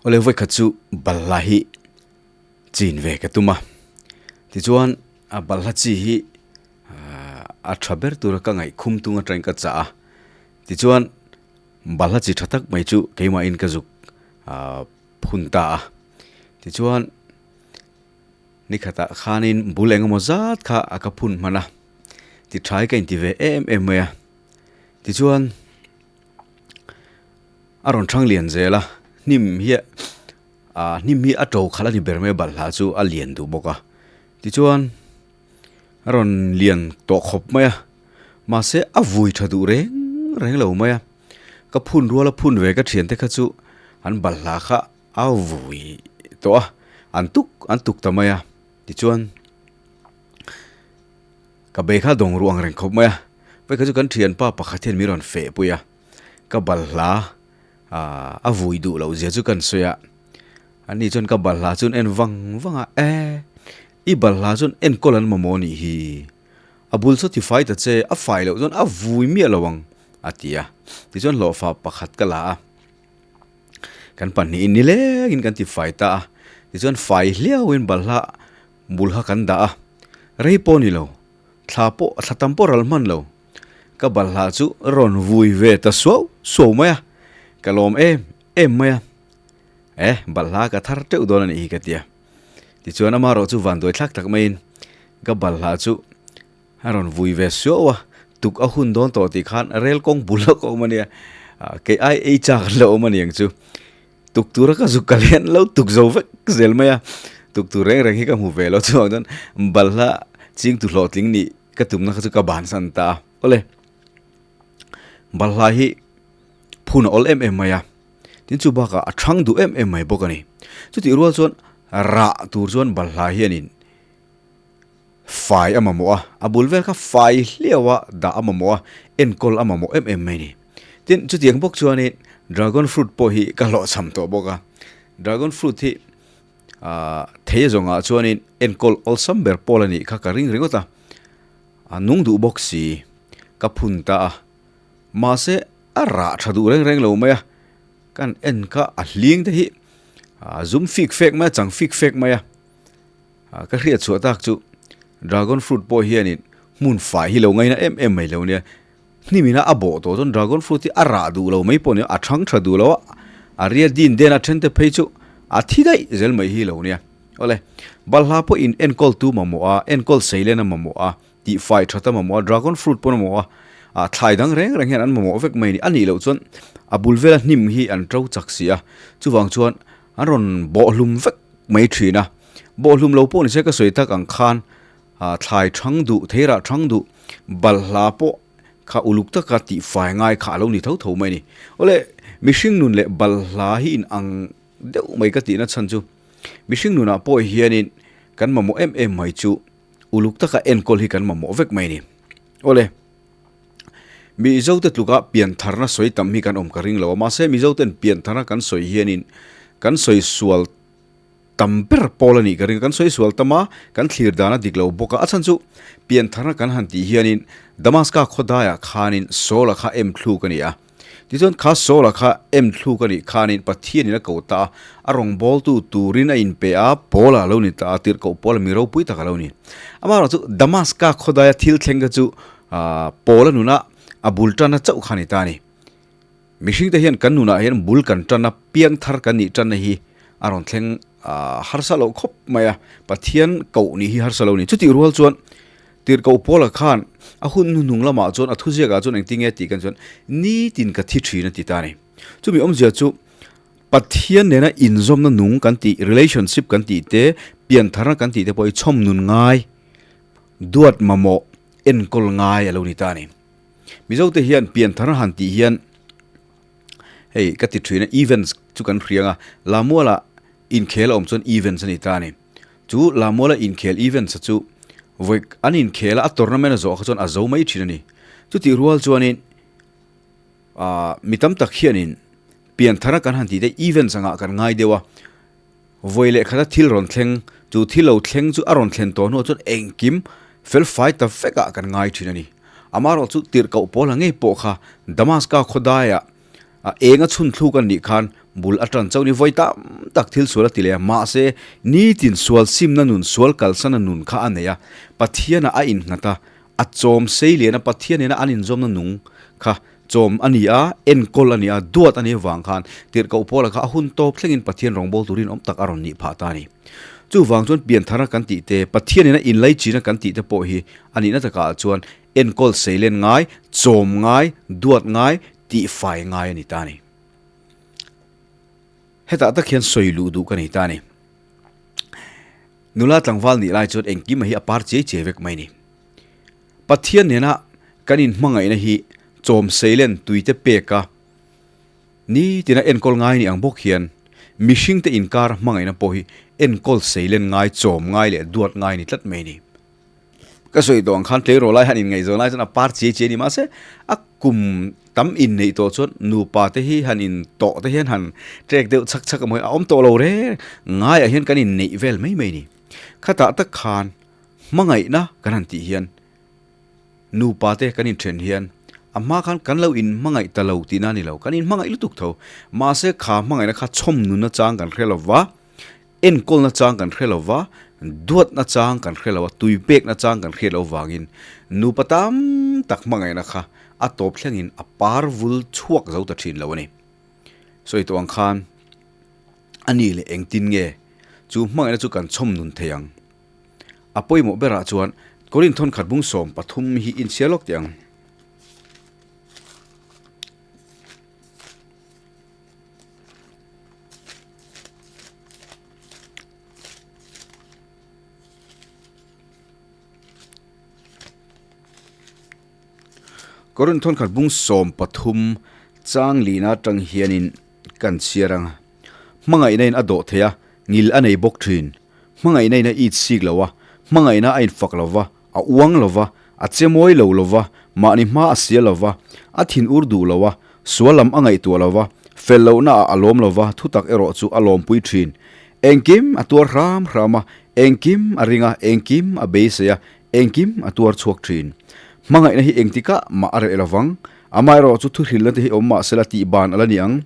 Awle vawikhat chu balhla hi chin ve ka tum a, tichuan a balhla chi hi a tha ber tura ka ngaih khum tung atangin ka chah a, tichuan balhla chi tha tak mai chu keimahin ka zuk phun ta a, tichuan nikhatah khanin bul engemaw zat kha a ka phun hman a, ti tha hi ka inti ve em em mai a, tichuan. A rawn thang lian zel a, hnim hi ah hnim hi a to khalh a ni ber mai a balhla chu a lian duh bawk a tichuan a rawn lian tawh khawp mai a mahse a vui tha duh reng reng lo mai a ka phun rual a phun ve ka thian te kha chu an balhla kha a vui tawh a an tuk an tuk ta mai a tichuan. Ka bei kha dawng ruh ang reng khawp mai a, vei kha chu kan thianpa pakhat hian min rawn feh pui a, ka balhla a vui duh loh zia chu kan sawi a, ani chuan ka balhla chuan en vang vang a, e i balhla chuan enkawl an mamawh anih hi, a bul saw ti fai ta che, a fai loh chuan a vui miah lo ang a ti a, tichuan hlawhfa pakhat ka la a, kan pahnihin nilengin kan ti fai ta a, tichuan fai hliauin balhla Bul kha kan dah a, rei pawh ni lo, thla pawh thla tam pawh ral hman lo. Ka balhla chu rawn vui ve ta suau suau mai a, ka lawm em em mai a. E, balhla ka thar teuh dawn a nih hi ka ti a. Tichuan amaherawh chu vanduai thlak tak maiin ka balhla chu a rawn vui ve suau a, tuk a hun dawn tawh tih khan rel kawng bul lawk a awm a nia, kei ai ei chak an lo awm a ni ang chu. Tuk tura ka zuk ka lian lo tuk zo vek zel mai a, tuk tur reng reng hi ka hmu ve lo chuvang chuan balhla ching tu hlawhtling nih ka tumna kha chu ka bansan ta a. Awle, balhla hi phun a awl em em mai a, tin chu bakah a thang duh em em mai bawk a ni. Chutih rual chuan rah tur chuan balhla hianin fai a mamawh a, a bul vel kha fai hliau a dah a mamawh a, enkawl a mamawh em em mai a ni. Tin, chutiang bawk chuanin dragon fruit pawh hi ka hlawhchham tawh bawk a, dragon fruit hi ah thei zawngah chuanin enkawl awlsam ber pawl a nih kha ka ring ringawt a, a nung duh bawk si, ka phun ta a, mahse a rah tha duh reng reng lo mai a, kan en kha a hling te hi a zum fik fek mai a, chang fik fek mai a. Ka hriat chhuah tak chu dragon fruit pawh hianin hmun fai hi lo ngaina em em mai lo nia. Hnimina a bawh tawh chuan dragon fruit hi a rah duh lo mai pawh nia, a thang tha duh lo a, a ria din den a then te phei chu a thi daih zel mai hi lo nia. Awle, balhla pawh in enkawl tu mamawh a, enkawl seilen a mamawh a, tih fai that a mamawh a, dragon fruit pawh a mamawh a, ah thlai dang reng reng hian an mamawh vek mai a ni. A nih loh chuan a bul vela hnim hi an to chak si a, chuvang chuan an rawn bawh hlum vek mai thin a. Bawh hlum lo pawh ni se ka sawi tak ang khan ah thlai thang duh, theirah thang duh, balhla pawh kha uluk taka tih fai ngai kha a lo ni tho tho mai a ni. Awle mihring nun leh balhla hi in ang deuh mai ka tihna chhan chu mihring nunah pawh hianin kan mamawh em em mai chu Uluk taka enkawl hi kan mamawh vek mai a ni. Awle, Mizote tluka piantharna sawi tam hi kan awm ka ring lo a, mahse Mizoten piantharna kan sawi hianin kan sawi sual tam ber pawl a nih ka ring a, kan sawi sual tam a, kan thlir dan a dik lo bawk a, a chhan chu piantharna kan han tih hianin Damaska khawdaiah khanin Saul-a kha em thluk a ni a. Tichuan kha Saul-a kha em thluk a nih khanin Pathianin a ko ta a, a rawngbawltu turin a inpe a, Paul-a a lo ni ta a, tirhkoh Paul-a mi ropui tak a lo ni. Amaherawh chu Damaska khawdaia thil thleng kha chu Paul-a nuna a bul tanna chauh kha a ni ta a ni. Mihringte hian kan nunah hian bul kan tan a, piang thar kan nih tanna hi a rawn thleng harsa loh khawp mai a, Pathian koh nih hi harsa lo a ni. Chutih rual chuan Tirhkoh Paula khan a hun hnuhnung lamah chuan a thuziakah chuan engtin nge tih kan chuan nitin ka thi thin a ti ta a ni. Chumi awmzia chu Pathian nena inzawmna nung kan tih, relationship kan tih te, piantharna kan tih te pawh hi chhawm nun ngai, duat mamawh, enkawl ngai a lo ni ta a ni. Mizote hian piantharna han tih hian hei ka ti thin a, events chu kan hriang a, Lamuala inkhel a awm chuan events a ni ta a ni. Chu Lamuala inkhel events-a chu vawi an inkhel a, a tournament a zawh kha chuan a zo mai thin a ni. Chutih rual chuanin ah mi tam tak hianin pianthara kan han tih te events angah kan ngai deuh a, vawi leh khata thil rawn thleng, chu thil lo thleng chu a rawn thlen tawh hnuah chuan engkim fel fai ta vekah kan ngai thin a ni. Amaherawh chu tirhkoh pawl ha ngei pawh kha Damaska khawdaiah a eng a chhun thluk a nih khan bul a tan chauh ni vawi tam tak thil sual a ti leh a, mahse nitin sual simna nun, sual kalsana nun kha a nei a, Pathianah a innghat a, a chawm sei lian a, Pathian nena an inzawmna nung kha chawm a ni a, enkawl a ni a, duat a nih avang khan tirhkoh Paula kha a hun tawp thlengin Pathian rawngbawltu rinawm tak a rawn nih phah ta a ni. Chuvang chuan pianthara kan tih te, Pathian nena inlaichina kan tih te pawh hi a nihna takah chuan enkawl seilen ngai, chawm ngai, duat ngai, tihfai ngai a ni ta a ni. Hetah tak hian sawi luh duh ka nei ta a ni. Nula tlangval nih lai chuan engkim a hi a par chiai chiai vek mai a ni. Pathian nena kan inhmangaihna hi chawm seilen tuite pek a, nitina enkawl ngai ni ang bawk hian mihringte inkar hmangaihna pawh hi enkawl seilen ngai, chawm ngai leh duat ngai ni tlat mai a ni. Ka sawi tawh ang khan tleirawl lai han inngaihzawn lai chuan a par chiai chiai a ni mahse a kum tam inneih tawh chuan nupa te hi han in tawh te hian han trek deuh chhak chhak a mawi a awm tawh lo reng ngaiah hian kan inneih vel mai mai a ni. Khatah tak khan hmangaihna kan han tih hian nupa te kan inthen hian a hma khan kan lo inhmangaih ta lo tihna a ni lo, kan inhmangaih lutuk tho mahse kha hmangaihna kha chhawm nunna chang kan hre lo va. Enkawlna chang kan hre lo va, duatna chang kan hre lo a, tui pekna chang kan hriat loh vangin nupa tam tak hmangaihna kha a tawp thlengin a par vul chhuak zo ta thin lo a ni. Sawi tawh ang khan a ni leh engtin nge chu hmangaihna chu kan chhawm nun thei ang? A pawimawh berah chuan Korinth thawnkhat bung 13 hi inchhiar lawk teh ang. Korinth thawnkhat bung 13 chang lina atang hianin kan chhiar ang a, hmangaihna in a dawh thei a, ngil a nei bawk thin. Hmangaihna in a it sik lo a, hmangaihna a infak lo va, a uang lo va, a che mawi lo lo va, mahni hma a sia lo va, a thin ur duh lo a, sual lam a ngaihtuah lo va, fel lohna ah a lawm lo va, thutak erawh chu a lawmpui thin. Engkim a tuar hram hram a, engkim a ring a, engkim a beisei a, engkim a tuar chhuak thin. Hmangaihna hi engtikah mah a reh lo vang. Amaherawh chu thuhrilna te hi awm mah sela tih ban a la ni ang.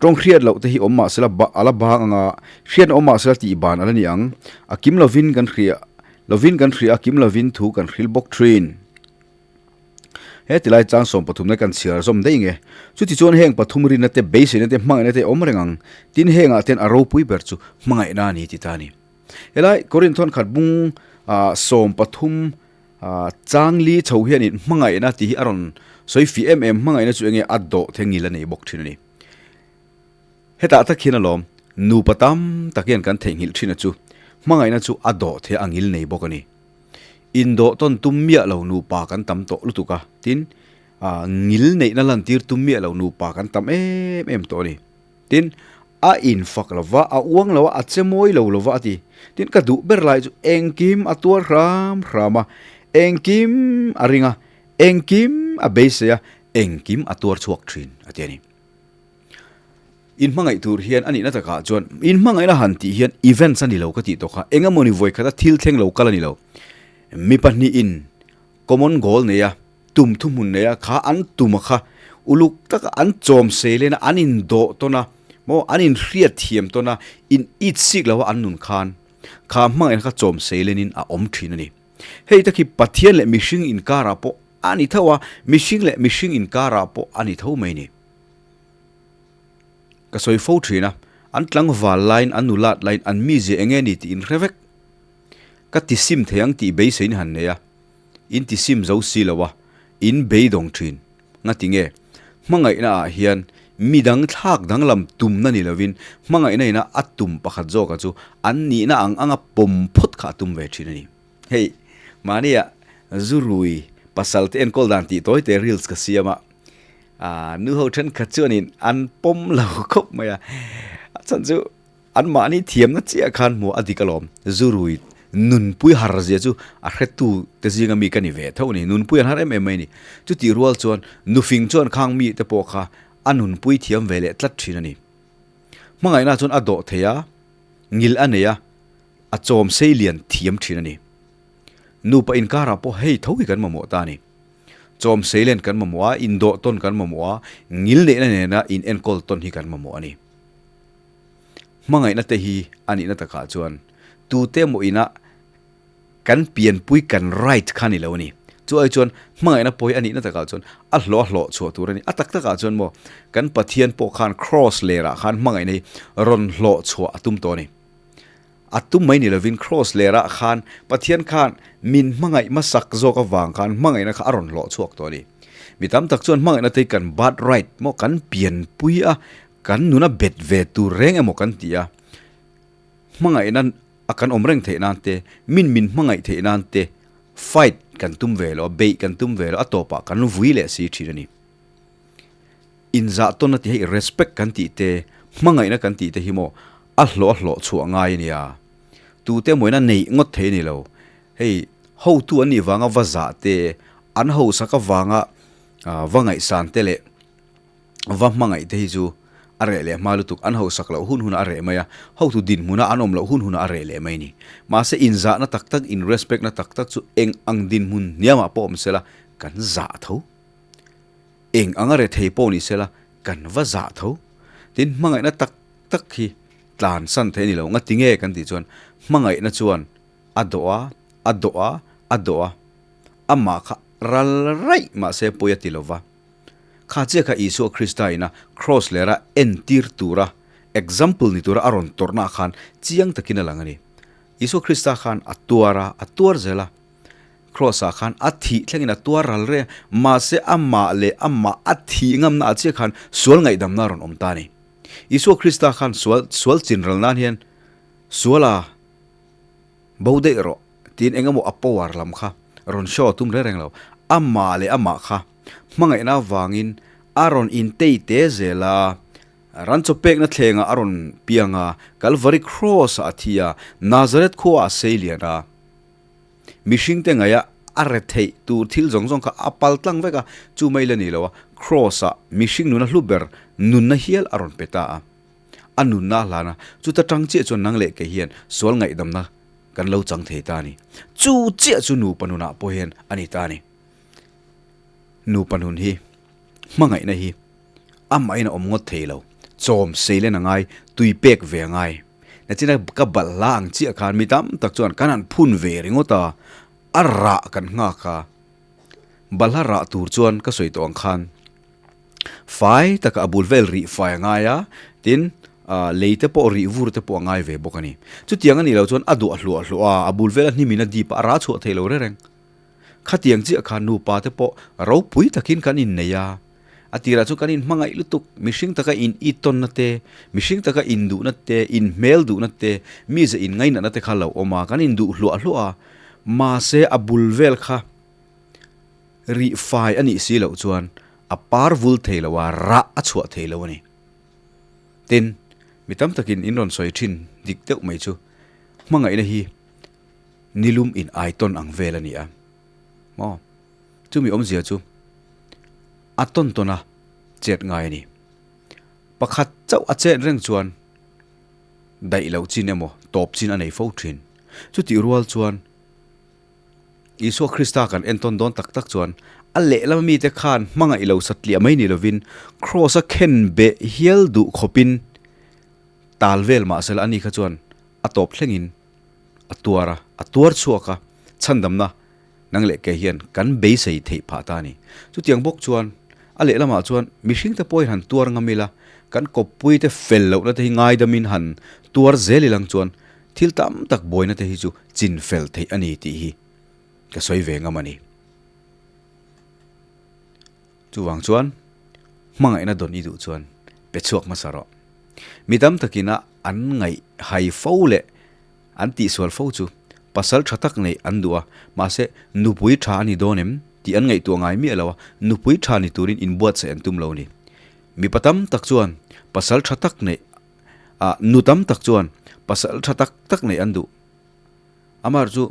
Tawng hriat loh te hi awm mah sela a la bang ang a, hriatna awm mah sela tih ban a la ni ang. A kim lovin kan hria lovin kan hria a, kim lovin thu kan hril bawk thin. He tilai chang 13 na kan chhiar zawm daih nge. Chuti chuan heng pathum rinna te, beiseina te, hmangaihna te awm reng ang. Tin hengah ten a ropui ber chu hmangaihna a ni ti ta a ni. Helai Korinth thawnkhat bung 13 chang li chho hianin hmangaihna tih hi a rawn sawi fih em em, hmangaihna chu enge a dawh thengil a nei bawk thin a ni. Hetah tak hian alawm, nupa tam tak hian kan theihnghilh thin a chu, hmangaihna chu a dawh thei a ngil nei bawk a ni. Indawh tawn tum miah lo nupa kan tam tawh lutuk a, tin, ngil neihna lantir tum miah lo nupa kan tam em em tawh a ni. Tin, a infak lo va, a uang lo a, a che mawi lo lo va a ti. Tin, ka duh ber lai chu engkim a tuar hram hram a, engkim a ring a, engkim a beisei a, engkim a tuar chhuak thin a ti a ni. Inhmangaih tur hian a nihna takah chuan inhmangaihna han tih hian events a ni lo ka tih tawh kha, eng emawni vawi khata thil thleng lo kal a ni lo. Mi pahnihin common goal nei a, tum thuhmun nei a, kha an tum a kha uluk taka an chawm sei len a, an indawh tawn a, maw an inhriat thiam tawn a, in it sik lo a an nun khan kha hmangaihna kha chawm sei lenin a awm thin a ni. Hei tak hi Pathian leh mihring inkarah pawh a ni tho a, mihring leh mihring inkarah pawh a ni tho mai ni. Ka sawi fo thin a, an tlangval laiin an nulat laiin an mizia eng nge ni tih in hre vek. Ka ti sim thei ang tih beiseiin han nei a, in ti sim zo si lo a, in beidawng thin. Ngati nge? Hmangaihna ah hian midang thlak danglam tumna ni lovin hmangaihna ina a tum pakhat zawka chu an nihna ang anga pawm phawt kha a tum ve thin a ni. Hei, mahnia zurui pasal te enkawl dan tih tawi te reels ka siam a, Aaa nu ho thenkhat chuanin an pawm lo khawp mai a, a chhan chu anmahni thiamna chiah khan hmuh a dik alawm, zurui nunpui har zia chu a hretu te zinga mi ka ni ve tho a ni, nunpui an har em em mai a ni. Chutih rual chuan nufing chuan khang mi te pawh kha a nunpui thiam ve leh tlat thin a ni. Hmangaihna chuan a dawh thei a, ngil a nei a, a chawm sei lian thiam thin a ni. Nupa inkarah pawh hei tho hi kan mamawh ta a ni. Chawm seilen kan mamawh a, indawh tawn kan mamawh a, ngil neihna nena in enkawl tawn hi kan mamawh a ni. Hmangaihna te hi a nihna takah chuan tute maw ina kan pianpui kan right kha ni lo a ni. Chu ai chuan hmangaihna pawi a nihna takah chuan a hlawh a hlawh chhuah tur a ni. A tak takah chuan maw kan Pathian pawh khan cross lerah khan hmangaihna hi rawn hlawh chhuah a tum tawh a ni. A tum mai ni lovin cross lerah khan Pathian khan min hmangaih hmasak zawk avang khan hmangaihna kha a rawn hlawh chhuak tawh a ni. Mi tam tak chuan hmangaihna te hi kan birth right maw kan pianpui a, kan nuna bet ve tur reng emaw kan ti a. Hmangaihna a kan awm reng theih nan te, min min hmangaih theih nan te fight kan tum ve lo a, beih kan tum ve lo a, tawpah kan vui leh si thin a ni. Inzah tawn a ti hei respect kan tih te, hmangaihna kan tih te hi maw a hlawh a hlawh chhuah ngai a nia. Tute mawina neih ngawt thei a ni lo. Hei hotu an nih vanga va zah te, an hausak avanga va ngaihsan te leh va hmangaih te hi chu a reh leh hma lutuk, an hausak loh hun hunah a reh mai a, hotu dinhmunah an awm loh hun hunah a reh leh mai a ni. Mahse inzahna tak tak, in respect na tak tak chu eng ang dinhmun hniamah pawh awm sela kan zah tho. Eng anga rethei pawh ni sela kan va zah tho. Tin, hmangaihna tak tak hi tlansan theih a ni lo. Ngatinge kan tih chuan hmangaihna chuan a dawh a, a dawh a, a dawh a, amah kha ral raih mahse pawi a ti lova. Kha chiah kha Isua Krista ina Kraws lera entir tura, example ni tura a rawn tawrhna ah khan chiang takin a lang a ni. Isua Krista khan a tuar a, a tuar zel a. Kraws ah khan a thih thlengin a tuar ral reng a, mahse amah leh amah a thih ngamna ah chiah khan sual ngaihdamna a rawn awm ta a ni. Isua Krista khan sual sual chinral nan hian suala bo daih rawh tiin eng emaw a power lam kha rawn show a tum reng reng lo. Amah leh amah kha hmangaihna avangin a rawn intei te zel a, ran chaw pekna thlengah a rawn piang a, Kalvari Cross ah a thi a, Nazareth khuaah a sei lian a. Mihringte ngaih a a retheih tur thil zawng zawng kha a pal tlang vek a, chu mai la ni lo a, Cross ah mihring nuna hlu ber nunna hial a rawn pe ta a. A nunna a hlan a, chuta tang chiah chuan nang leh kei hian sual ngaihdamna kan lo chang thei ta a ni. Chu chiah chu nupa nunah pawh hian a ni ta a ni. Nupa nun hi, hmangaihna hi amahin a awm ngawt thei lo. Chawm seilen a ngai, tui pek ve a ngai. Nachina ka balh hla ang chiah khan mi tam tak chuan kan han phun ve ringawt a, a rah kan nghak a. Balhla rah tur chuan ka sawi tawh ang khan fai taka a bul vel rih fai a ngai a, tin lei te pawh rih vur te pawh a ngai ve bawk a ni. Chutiang a nih loh chuan a duah hluah hluah a, a bul vela hnimin a dip a, a rah chhuah thei lo reng reng. Khatiang chiah khan nupa te pawh ropui takin kan innei a, a tirah chuan kan inhmangaih lutuk, mihring taka in itawnna te, mihring taka induhna te, inhmel duhna te, mize inngainatna te kha lo awm a, kan induh hluah hluah a, mahse a bul vel kha rih fai a nih si loh chuan a par vul thei lo a, rah a chhuah thei lo a ni. Tin, mi tam takin in rawn sawi thin dik deuh mai chu hmangaihna hi Nilum in ai tawn ang vel a ni a maw? Chumi awmzia chu a tawn tawn a chet ngai a ni. Pakhat chauh a chet reng chuan daih loh chin emaw tawp chin a nei fo thin. Chutih rual chuan Isua Krista kan entawn dawn tak tak chuan a lehlam mite khan hmangaih lo satliah mai ni lovin Kraws a khen beh hial duh khawpin tal vel mahsela ani kha chuan a tawp thlengin a tuar a, a tuar chhuak a, chhandamna nang leh kei hian kan beisei theih phah ta a ni. Chutiang bawk chuan a lehlamah chuan mihringte pawhin han tuar ngam ila, kan kawppuite fel lohna te hi ngaidamin han tuar zel ilang chuan thil tam tak buaina te hi chu chin fel theih a ni tih hi ka sawi ve ngam a ni. Chuvang chuan hmangaihna dawn i duh chuan pe chhuak hmasa rawh. Mi tam takin a an ngaih hai fo leh an tihsual fo chu pasal tha tak neih an duh a, mahse nupui tha a ni dawn em tih an ngaihtuah ngai miah lo a, nupui tha ni turin inbuatsaih an tum lo a ni. Mipa tam tak chuan pasal tha tak neih a, nu tam tak chuan pasal tha tak tak neih an duh. Amar chu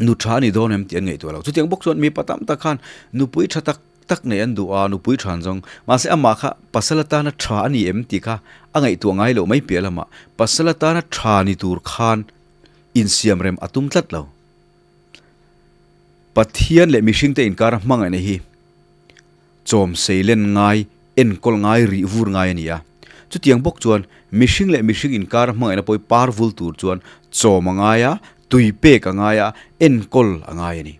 nu tha a ni dawn em tih an ngaihtuah lo. Chutiang bawk chuan mipa tam tak khan nupui tha tak tak nei an duh a, nupui tha an zawng. Mahse amah kha pasal atana tha a ni em tih kha a ngaihtuah ngai loh mai piah lamah pasal atana tha ni tur khan insiam rem a tum tlat lo. Pathian leh mihringte inkara hmangaihna hi chawm seilen ngai, enkawl ngai, rih vur ngai a ni a. Chutiang bawk chuan mihring leh mihring inkar hmangaihna pawh hi par vul tur chuan chawm a ngai a, tui pek a ngai a, enkawl a ngai a ni.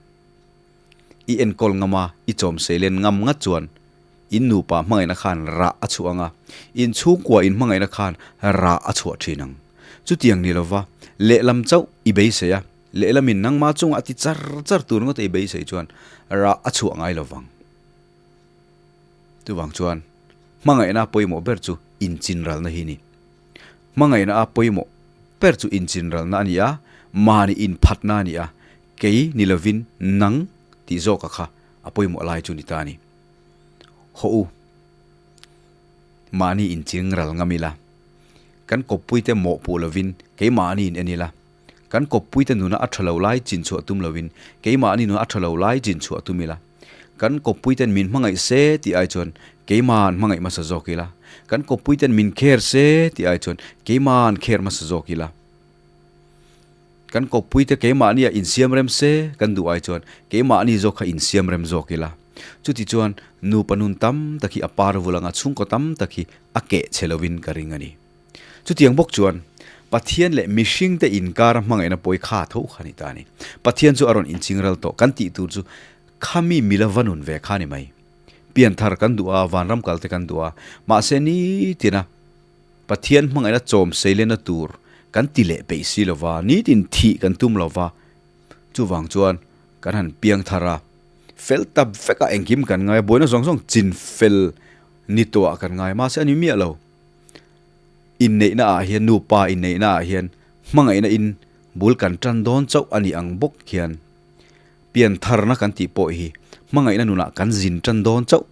I enkawl ngam a, i chawm seilen ngam ngat chuan in nupa hmangaihna khan rah a chhuah ang a, in chhungkua in hmangaihna khan rah a chhuah thin ang. Chutiang ni lova lehlam chauh i beisei a, lehlamin nangma chungah ti char char tur ngawt a i beisei chuan rah a chhuah ngai lovang. Chuvang chuan hmangaihna pawimawh ber chu inchinralna hi a ni. Hmangaihna a pawimawh ber chu inchinralna a ni a, mahni inphatna a ni a, kei ni lovin nang tih zawka kha a pawimawh lai chu ni ta a ni. Hawh u, mahni inchinral ngam ila, kan kawppuite mawhpuh lovin keimahni in en ila, kan kawppuite nuna a tha lo lai chinchhuah tum lovin keimahni nuna a tha lo lai chinchhuah tum ila, kan kawppuiten min hmangaih se tih ai chuan keima'n hmangaih hmasa zawk ila, kan kawppuiten min kher se tih ai chuan keima'n kher hmasa zawk ila, kan kawppuite keimahnia insiam rem se kan duh ai chuan keimahni zawk kha insiam rem zawk ila. Chuti chuan nupa nun tam tak hi a par vul anga chhungkaw tam tak hi a keh chhe lovin ka ring a ni. Chutiang bawk chuan Pathian leh mihringte inkara hmangaihna pawi kha tho kha ni ta a ni. Pathian chu a rawn inchingral tawh kan tih tur chu khami mila va nun ve kha ni mai. Pianthar kan duh a, vanram kalte kan duh a, mahse nitina Pathian hmangaihna chawm seilena tur kan ti leh peih si lova, nitin thih kan tum lova, chuvang chuan kan han piangthar a, fel ta vekah engkim kan ngai a, buaina zawng zawng chinfel ni tawhah kan ngai, mahse a ni miah lo. Inneihna ah hian nupa inneihna ah hian hmangaihna in bul kan tan dawn chauh a nih ang bawk hian piantharna kan tih pawh hi hmangaihna nunah kan zin tan dawn chauh,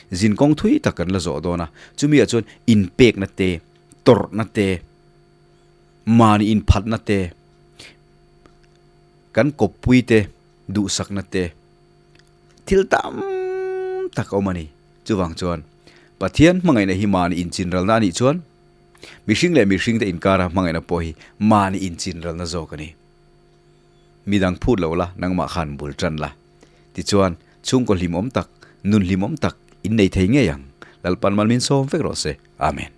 zin kawng thui tak kan la zawh dawn a, chumi ah chuan inpekna te, tawrhna te, mahni inphatna te, kan kawppui te duhsakna te thil tam tak a awm a ni. Chuvang chuan, Pathian hmangaihna hi mahni inchinralna a nih chuan, mihring leh mihringte inkara hmangaihna pawh hi mahni inchinralna zawk a ni. Midang phut lo la, nangmah khan bul tan la. Tichuan, chhungkaw hlimawm tak, nun hlimawm tak in nei thei ngei ang. Lalpan mal min sawm vek rawh se. Amen.